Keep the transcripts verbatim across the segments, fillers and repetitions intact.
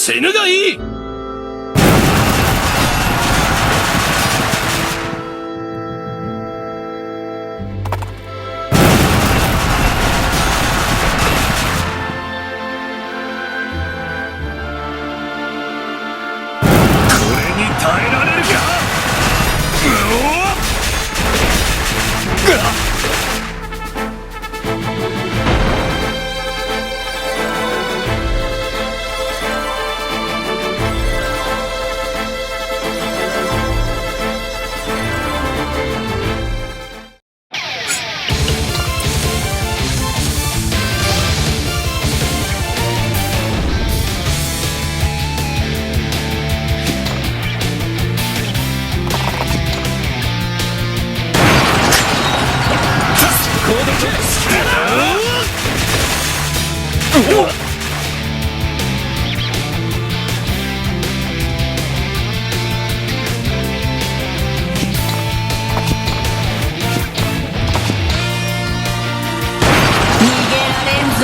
死ぬがいい。これに耐えられるか？うおっ！ 逃げられんぞ。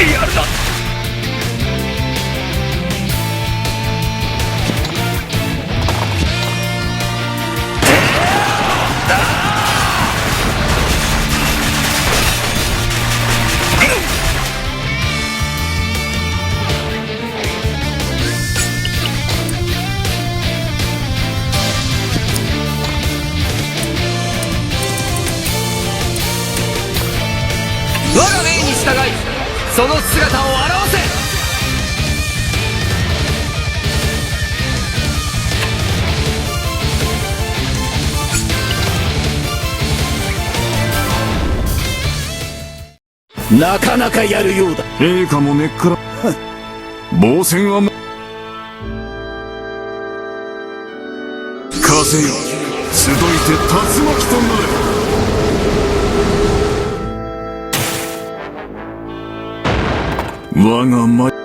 やるな。我が命に従い、その姿を現せ。なかなかやるようだ。ええかもねっから。防戦はも、風よ、集いて、竜巻となれ。我が魔 待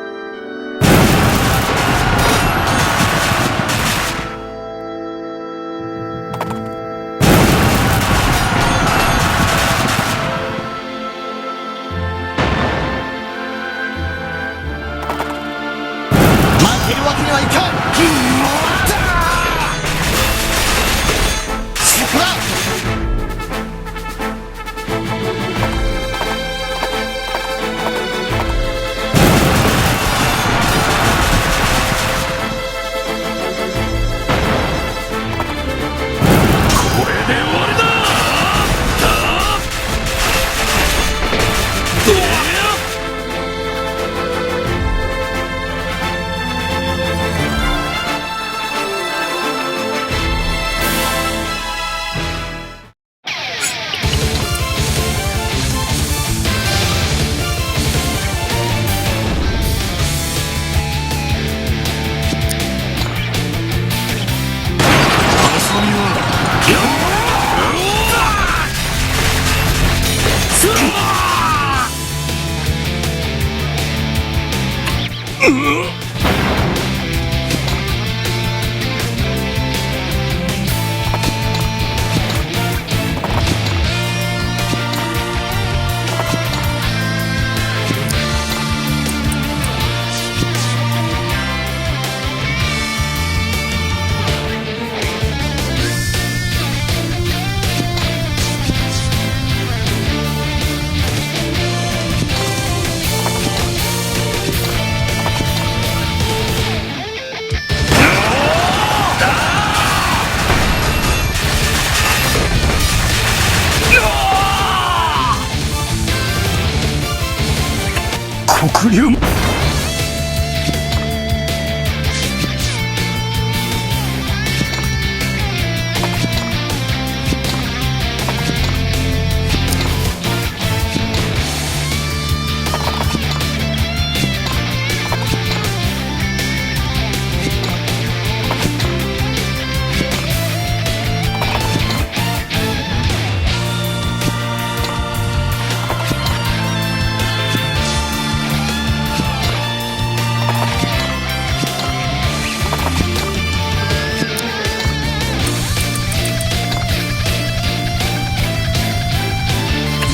っているわけにはいかん。そこだ。これで終わりだ。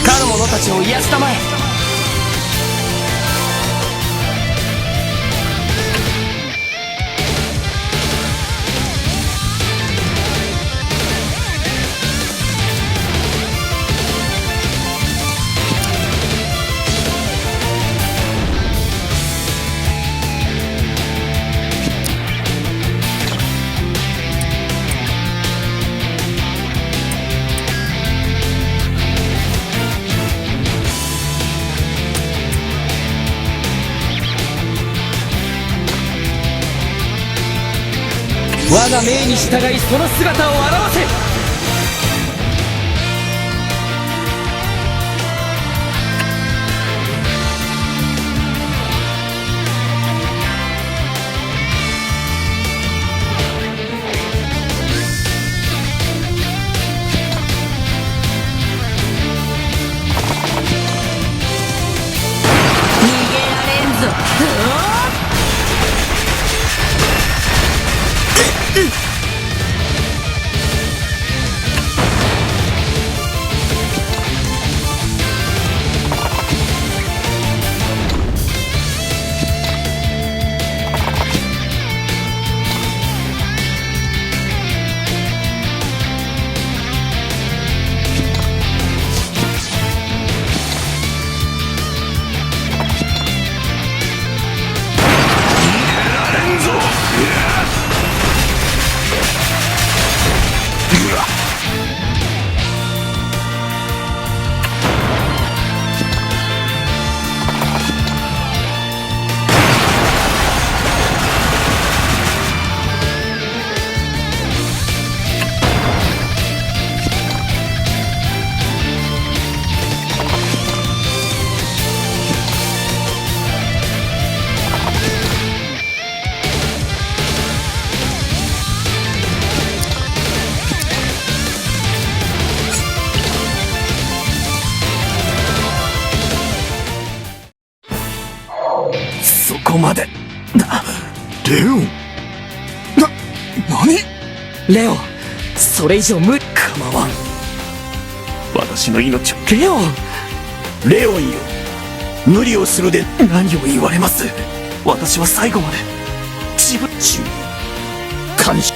他の者たちを癒したまえ。我が命に従い、その姿を現せ。逃げられんぞ。そこまでだ。レオン。な、何？レオン、それ以上無理。構わん。私の命を。レオン。レオンよ、無理をするで。何を言われます？私は最後まで自分。注意。監視。